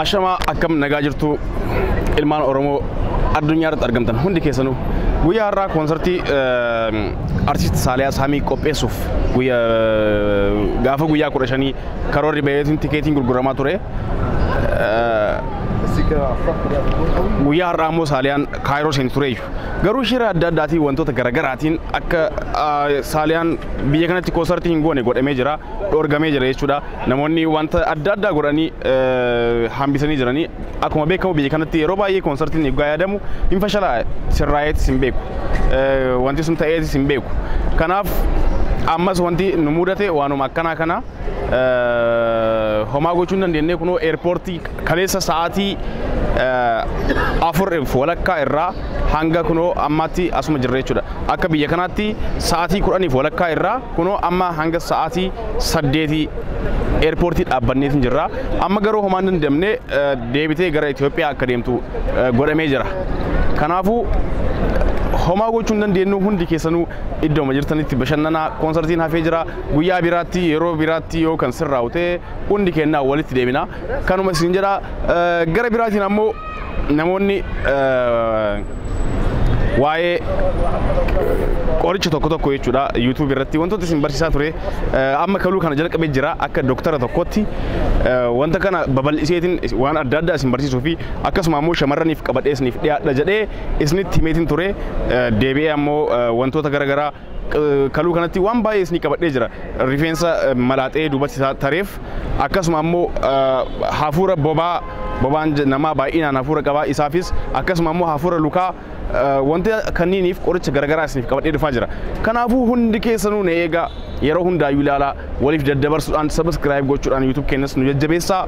Ashamaa, akkam nagaa jirtu ilmaan Oromoo addunyaa irratti argamtan hundi keessanuu? Guyyaa har'aa koonsartii artist Saaliyaa Saamii qopheessuuf guyyaa gaafa guyyaa 15 karoorri baheetiin tikeetiin gurguramaa ture. Guyyaa har'aa immoo Saaliyaan Kaayiroo seeni tureeyyu. Garuu shira adda addaatiin, wantoota garaagaraatiin akka Saaliyaan biyya kanatti koonsartii hin goone godhamee jira, dhoorgamee jira jechuudha. Namoonni wanta adda addaa godhanii hambisanii jiranii. Akkuma beekamu biyya kanatti yeroo baay'ee koonsartiin eeggaa yaadamu hin fashalaa, sirraa'eetis hin beeku. Wanti sun ta'eetis hin beeku. Kanaaf ammas wanti nu mudate waanuma akkanaa kana. Homaa gochuu hin dandeenye. Kunoo eerpoortii kaleessa sa'aatii 4:30 irraa hanga kunoo ammaatti asuma jirra jechuudha. Akka biyya kanaatti sa'aatii 10:30 irraa kunoo amma hanga sa'aatii 8 eerpoortii dhaabbanneetiin jirra. Amma garuu homaa hin dandamne, deebitee gara Itoophiyaa akka deemtu godhamee jira. Kanaafuu homaa gochuu hin dandeenyu. Hundi keessanuu iddooma jirtanitti bashannanaa. Koonsartiin hafee jira. Guyyaa biraatti, yeroo biraatti yoo kan sirraa'u ta'e hundi kennaa walitti deebina. Kanuma isin jedha. Gara biraatiin ammoo namoonni waa'ee qoricha tokko tokko jechuudha YouTube irratti wantoota isin barsiisaa ture amma kaluu kana jalqabee jira. Akka doktara tokkotti wanta kana babal'iseetiin waan adda addaa isin barsiisuu fi akkasuma ammoo shamarraniif qabadhee isiniif dhiyaadha jedhee isinitti himeetiin ture. Deebi'ee ammoo wantoota garaagaraa kaluu kanatti waan baay'ee isinii qabadhee jira. Rifeensa malaaxee duubatti tareef, akkasuma ammoo hafuura bobaa, bobaan namaa baay'inaan hafuura qabaa, isaafis, akkasuma ammoo hafuura lukaa, wanta kanniiniif qoricha garaagaraa isiniif qabadhee dhufaa jira. Kanaafuu hundi keessanuu na eegaa. Yeroo hundaayyuu ilaalaa, waliif daddabarsuudhaan, subscribe gochuudhaan YouTube keenyas nu jajjabeessaa.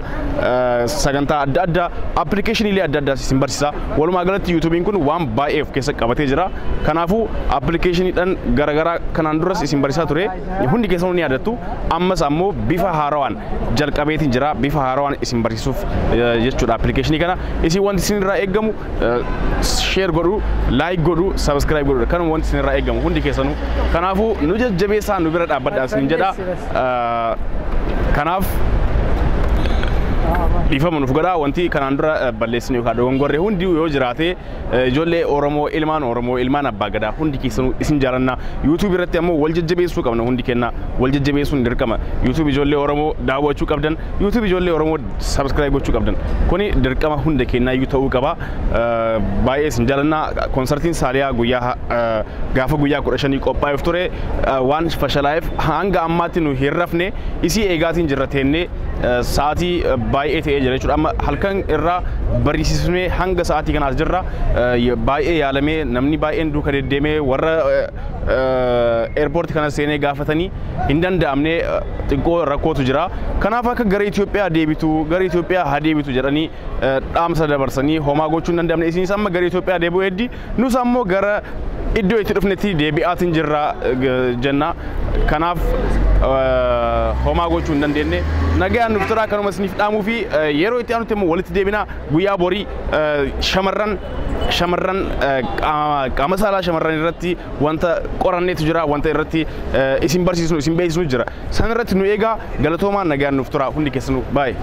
Sagantaa adda addaa, appilikeeshiniilee adda addaa isin barsiisa. Walumaa galatti YouTubein kun waan baay'ee of keessa qabatee jira. Kanaafuu appilikeeshiniidhaan garaagaraa kanaan duras isin barsiisaa ture, hundi keessanuu ni yaadattu. Ammas ammoo bifa haarawaan jalqabeetiin jira, bifa haarawaan isin barsiisuuf jechuudha appilikeeshinii kana. Isin wanti isin irraa eeggamu share godhuu, like godhuu, subscribe godhuu, kanuma wanti isin irraa eeggamu hundi keessanuu. Kanaafuu nu jajjabeessaa, nu bira dhaabbadhaa isinin jedha. Kanaaf dhiifama nuuf godhaa, wanti kanaan dura balleessine yookaan dogongorre hundi yoo jiraate. Ijoollee Oromoo, ilmaan Oromoo, ilmaan abbaa gadaa, hundi keessanuu isin jaalanna. YouTube irratti ammoo wal jajjabeessuu qabna. Hundi kenna wal jajjabeessuun dirqama. YouTube ijoollee Oromoo daawwachuu qabdan, YouTube ijoollee Oromoo subscribe gochuu qabdan, kuni dirqama hunda kennaayyuu ta'uu qaba. Baay'ee isin jaalanna. Koonsartiin Saaliyaa guyyaa gaafa guyyaa 15 qophaa'eef ture waan fashalaa'eef hanga ammaatti nu hin rafne, isii eegaatiin jirra teennee. Sa'aatii baay'ee ta'ee jira jechuudha. Amma halkan irraa bariisisnee hanga sa'aatii kanaas jirra. Baay'ee yaalamee, namni baay'een duuka deddeemee, warra eerpoortii kana seenee gaafatanii hin danda'amne, xiqqoo rakkootu jira. Kanaaf akka gara Itoophiyaa deebitu, gara Itoophiyaa haa deebitu jedhanii dhaamsa dabarsanii homaa gochuu hin danda'amne. Isinis amma gara Itoophiyaa deebi'uu heddi, nus ammoo gara iddoo itti dhufnetti deebi'aatiin jirra jenna. Kanaaf homaa gochuu hin dandeenye. Nagaan nuuf turaa, kanuma isiniif dhaamuu fi yeroo itti aanutti immoo walitti deebina. Guyyaa borii shamarran qaama saalaa shamarran irratti wanta qoranneetu jira, wanta irratti isin barsiisnu, isin beeksisnu jira. San irratti nu eegaa. Galatoomaa, nagaan nuuf turaa hundi keessanuu, baay'ee.